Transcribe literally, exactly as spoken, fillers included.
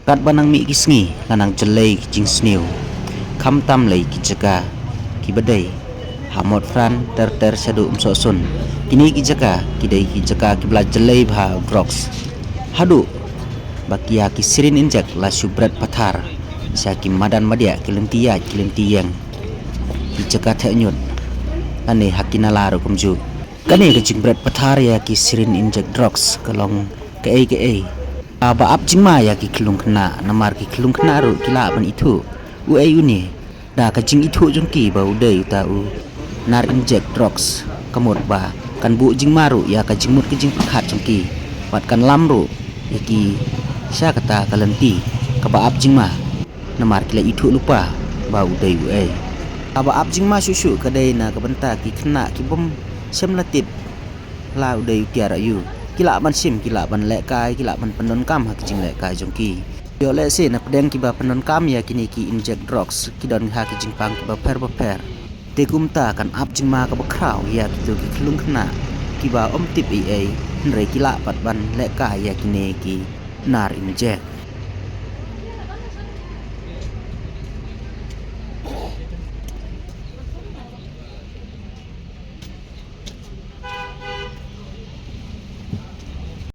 Katba nang mih ki sngi la nang jyllei ki jingsniew, khamtam lei ki jaka kiba dei ha Motphran ter ter shaduh Umsohsun. Kine ki jaka ki dei ki jaka kiba la jyllei bha u drugs, haduh ba ki ïa ki syringe inject la shu bret pathar sha ki madan madiah, ki lynti ïaid, ki lynti ïeng, ki jaka theh ñiut, lane ha ki nala ruh kumjuh. Kane ka jingbret pathar ïa ki syringe inject drugs ka long kaei kaei kaba ap jingma ïa ki khyllung khynnah, namar ki khyllung khynnah ruh ki lah ban ithuh uei une da ka jingithuh jong ki ba u dei uta u nar inject drugs, ka mut ba kan buh jingma ruh ïa ka jingmut ka jingpyrkhat jong ki, bad kan lam ruh ïa ki sha kata ka lynti kaba ap jingma, namar ki la ithuh lypa ba u dei uei. Kaba ap jingma shuh shuh ka dei na ka bynta ki khynnah ki bym shym la tip la u dei u tiar aïu. Ki lah ban shim, ki lah ban lehkai, ki lah ban pyndonkam ha ki jinglehkai jong ki. Ïoh lehse na pdeng kiba pyndonkam ïa kine ki inject drugs ki don ha ki jingpang kiba pher bapher. Te kumta kan ap jingma kaba khraw ïa kito ki khyllung khynnah kiba ym tip ei ei, hynrei ki lah pat ban lehkai ïa kine ki nar inject.